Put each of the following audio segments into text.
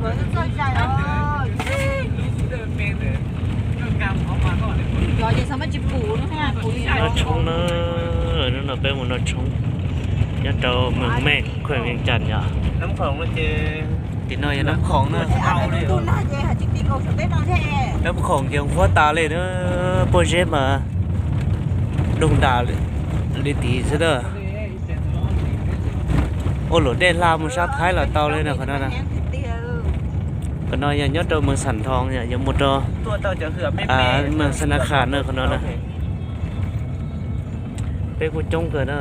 Noj tshoob na, hnub no peb mus noj tshoob nyob rau Mường Meng, quận Vientiane yom. Tim no yog Nab Khoom na. Nab Khoom ces huab tas li na, pob zeb mas doog dam li tid xwb na. Ua luam dej hla mus sab Thaib los tau li no qhov no na. Qhov no yog nyob rau Mường Sài Gòn, yog mus rau Mường Sài Gòn na qhov no na. Peb kuj coob kawg na.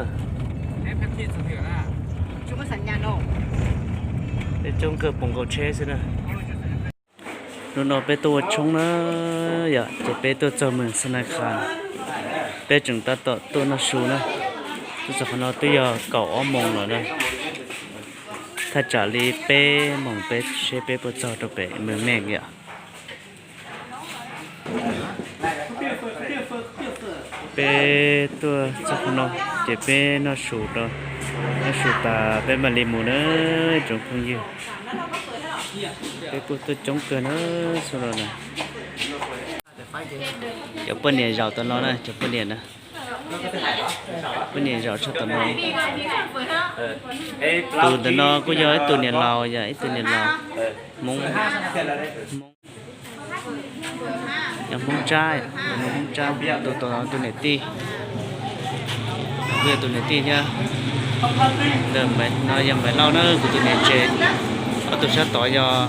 Peb coob kawg, poob nkaus tsheb xwb na. Hnub no peb tuaj ua tshoob na yom, ces peb tuaj txog Mường Sài Gòn, peb tseem tab tom tuaj noj su na. Tuaj txog qhov no twb yog kaum ob moos lawm na. Thaj tsam li peb moos peb seb peb puas txog rau pem Mường Meng yom. Peb tuaj txog qhov no ces peb noj su rau, noj su tas peb mam li mus na tsoom phooj ywg. Peb kuj tuaj coob kawg na, xub los na. Cov poj niam zaum tom no na, cov poj niam na. Poj niam zaum tshaj tom no. Tus ntawm no kuj yog ib tug niam laus, yog ib tug niam laus Hmoob, Hmoob, yog Hmoob Tsab, Hmoob Tsab, tus tom tus niam tij, kuj yog tus niam tij thiab. Ntawm no yog Maiv Lauj na, kuv tus niam tsev. Ob tug sab tod yog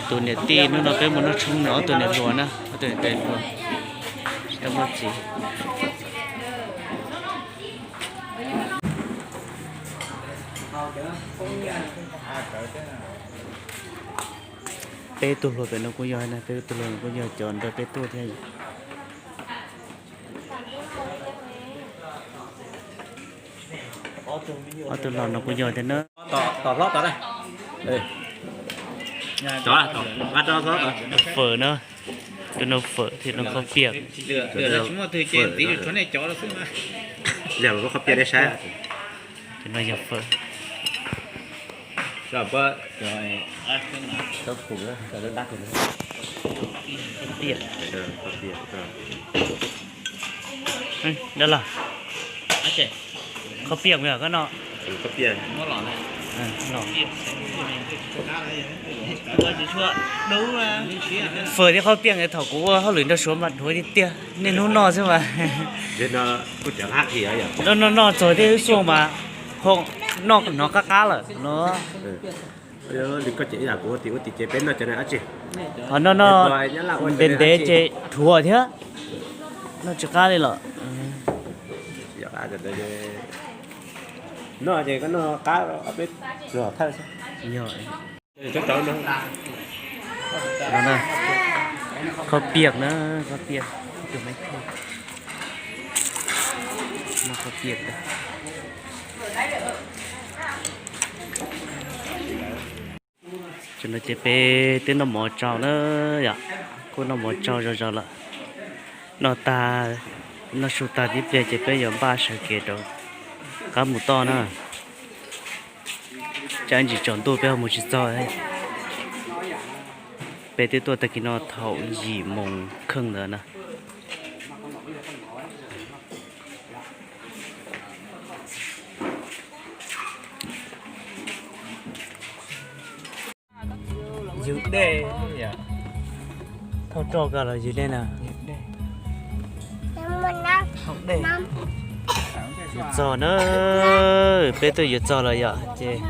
tus niam tij, hnub no peb mus noj tshoob no ob tug niam hluas na, ob tug niam tais hluas, tsis tau muaj txiv. Peb tug hluas pem no kuj yog, peb tug hluas kuj yog cov nrog peb tuaj thiab. Ob tug hluas no kuj yog thiab na. Fawm na, tus no fawm thiab no khaub piam. Tus no yog fawm. Dab los, khaub piam yog koj no. Fawm thiab khaub piam thaum kuv ua hauj lwm nrog Suav mas dhuav tiag tiag, niaj hnub noj xwb mas. Noj noj noj txog tej lub xyoo mas ho noj hnov qab qab lawm no. Ho noj noj ntev ntev ces dhuav thiab, noj tsis qab li lawm. Khaub piam na, khaub piam, tus me khaub piam. Tam no ces peb twb noj mov tsau na yom, kuj noj mov tsau zog zog lawm. Noj tag, noj su tag tib pliag ces peb yuav npaj sawv kev rau qab mus toj na. Tsam ntsis tsaus ntuj peb ho mus tsis txog. Peb twb tuaj tag kis no thaum yim moos kheej ntawd na. Ywg dej, thauj roj koj los ywg dej na. Yuav txog na, peb twb yuav txog lawm yom, ces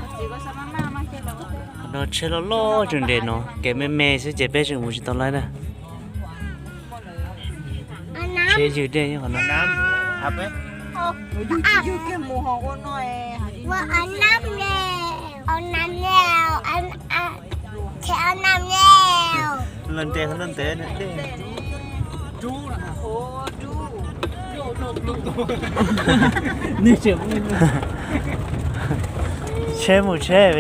no tsheb loj loj tseem nres no, kev me me xwb ces peb tseem mus tsis tau laib na. Tsheb ywg dej nyob qhov no. Tsheb mus tsheb.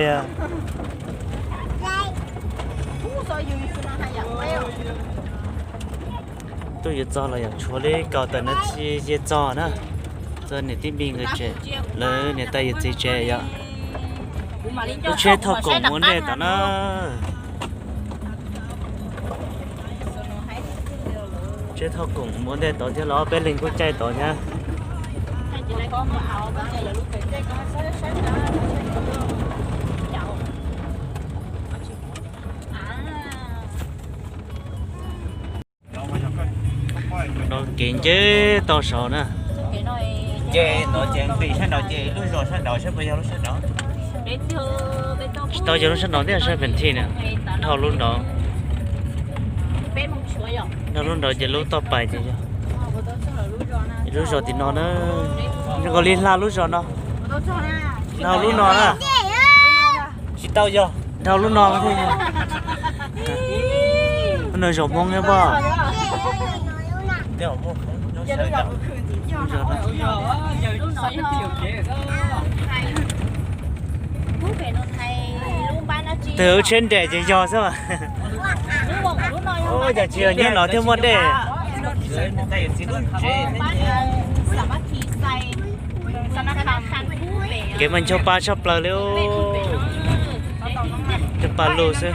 Twb yuav txog los yog tshuav li kaum tawm nas this ces txog na. Txog niam tij Npis nkawd tsev, lawv niam tais yawm txiv tsev yom. Lub tsheb thauj koom ua ntej tod na. Tsheb thauj koom ua ntej tod thiab los peb leeg kuj caij tod thiab. Kev nce toj saud na. Nce no ces nqis sab nraud ces lub zos sab nraud saib puas yog lub sab nraud. Tsis tau yog lub sab nraud thiab, sab pheem thij na. Dhau lub nraud, dhau lub nraud ces lub toj pais ces yog lub zos tim no na. Zoo nkaus li hla lub zos no. Dhau lub no na. Tsis tau yog, dhau lub no thiaj yog. Lub no zos Hmoob thiab pob. Tus tsheb nres ces yog xwb. Ua cas tsis yog nyob no thiaj muaj dej. Kev mas ncho pa tshaj plaws li. Ncho pa lug xwb.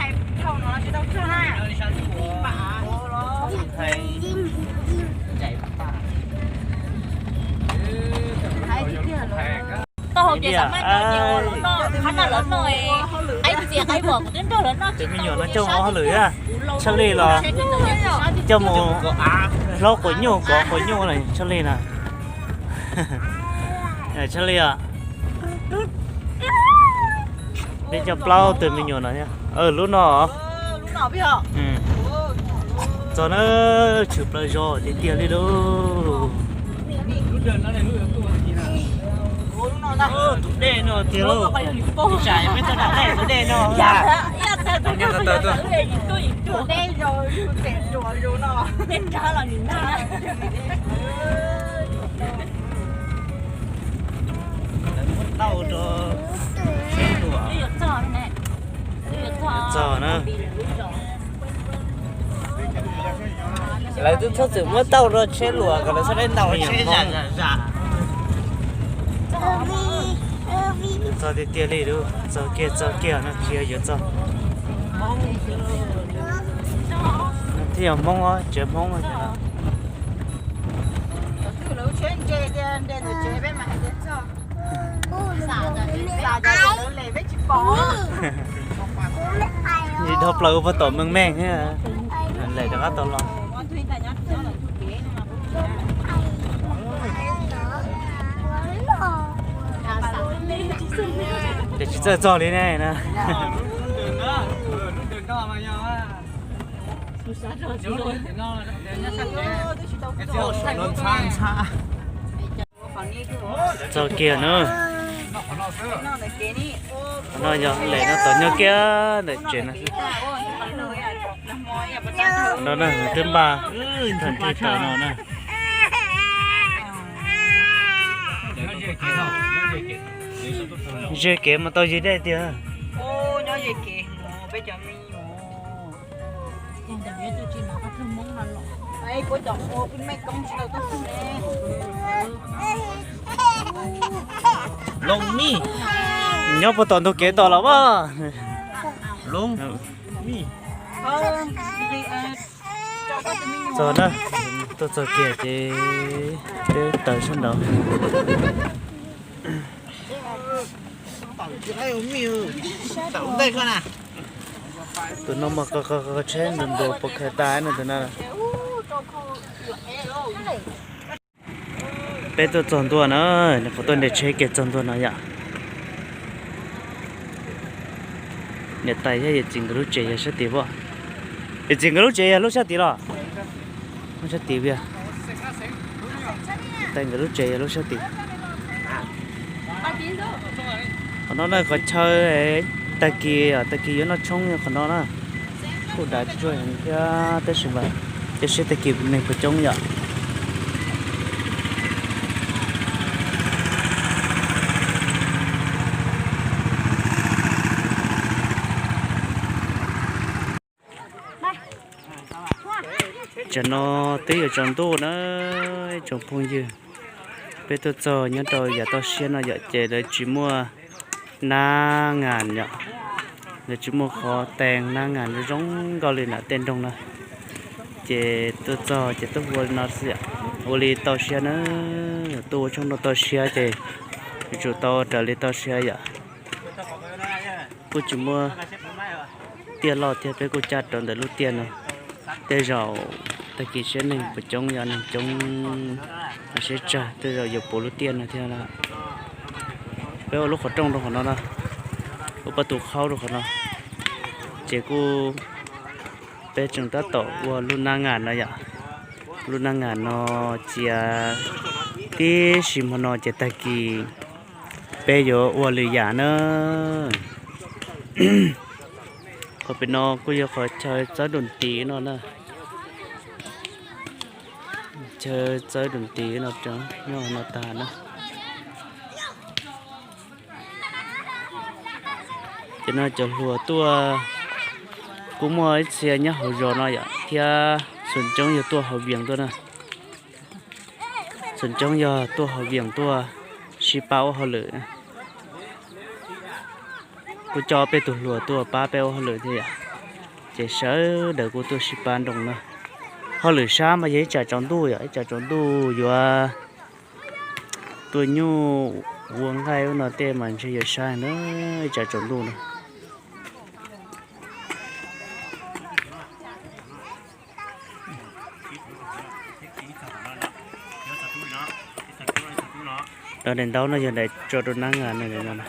Tus me nyuam no coj mus ua hauj lwm, Tshaj Lij los coj mus hlaub quav nyuj kov quav nyuj na Tshaj Lij na. Tshaj Lij os, peb coj plaub tug me nyuam no thiab. Lub no, txog na, tshwm plaws zos tiag tiag li lauj. Tus dej no tiag lauj. Tsam peb tuaj nram dej tus dej no. Tau rau tsheb luam. Txog na. Lawv twb txhob txwm muab tauj rau tsheb luam kom lawv txhob deb ntaus tsheb zam zam zam. Txog tiag tiag li lauj, txog kiag txog kiag no tsis yog yuav txog. Thiaj yog Hmoob, tsev Hmoob. Ib dhau plaws ua puag tom meej meej thiab. Lem rov qab tau los. Ces tsis txawj txog li ne na. Txog kiag na. Qhov no yog lem no tom nyob kiag ntawm tsev no. Qhov no na twb npaj thaj thij tau no na. Ze kev mas tau yig dej tiag. Loo mij. Nyob puag tom ntug kev tom los mas. Loo mij. Txog na, tuaj txog kiag ces peb taws sab nraud. Tus no mas qhov tsheb ntuas ntuas puas khaws tas no tus no. Peb tuaj txog ntua na, nws qhov tuaj nres tsheb kiag txog ntua no yom. Niam tais thiab yawm txiv nkawd lub tsev yog sab tid pob. Yawm txiv nkawd lub tsev yog lub sab tid los? Lub sab tid tiag. Niam tais nkawd lub tsev yog lub sab tid. Qhov no na qhov chaw tag kis, tag kis yuav noj tshoob qhov no na. Kuj dav tsuag heev thiab tab sis mas cia seb tag kis neeg puas coob yom. Tsam no twb yuav tsaus ntuj na, tsoom phooj ywg. Peb tuaj txog nyob rau yav toj siab no yom ces lawv tsis muaj Nab ngas yom, nws tsis muaj qhov tees, nab ngas zoo nkauj li ntawm tej nroog na. Ces tuaj txog ces tuaj ua li no xwb yom, ua li toj siab na, tuaj ua tshooj nroog toj siab ces yuav tsum tau raws li toj siab yom. Kuj tsis muaj tiaj loj thiab, peb kuj cab rau ntawm lub tiaj no. Tej zaum tag kis siab neeg puas coob, yog neeg coob siab tsawg tej zaum yuav puv lub tiaj no thiab na. Peb ua lub qhov rooj rau qhov no na, ua pab tus khaub rau qhov no. Ces kuj peb tseem tab tom ua lub nab ngas no yom. Lub nab ngas no cia tib si hmo no ces tag kis peb yuav ua lwm yam na. Qhov pem no kuj yog qhov chaw txawb dum tis no na. Chaw txawb dum tis no nyob no tag na. Ces no cov hluas tuaj kuj muaj ib txhia nyob hauv zos no yom, thiab txhua coob yog tuaj hauv Vias tuaj na. Txhua coob yog tuaj hauv Vias tuaj sib pab ua hauj lwm. Kuj coj peb tus hluas tuaj pab peb ua hauj lwm thiab yom. Ces sawv daws kuj tuaj sib pab nroo na. Hauj lwm sab mas yog ib tsam tsaus ntuj yom, ib tsam tsaus ntuj yuav tuaj nyuj ua nqaij ub no tej mas ntshe yuav sab na, ib tsam tsaus ntuj na. Daim ntaub no yog daim tso rau nab ngas no.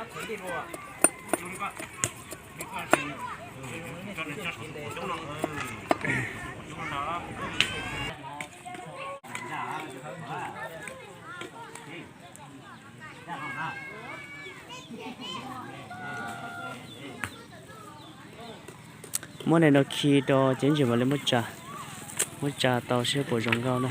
Muab daim no khi rau ces ntsis mam li muab tsa, muab tsa tau seb puas zoo nkauj na.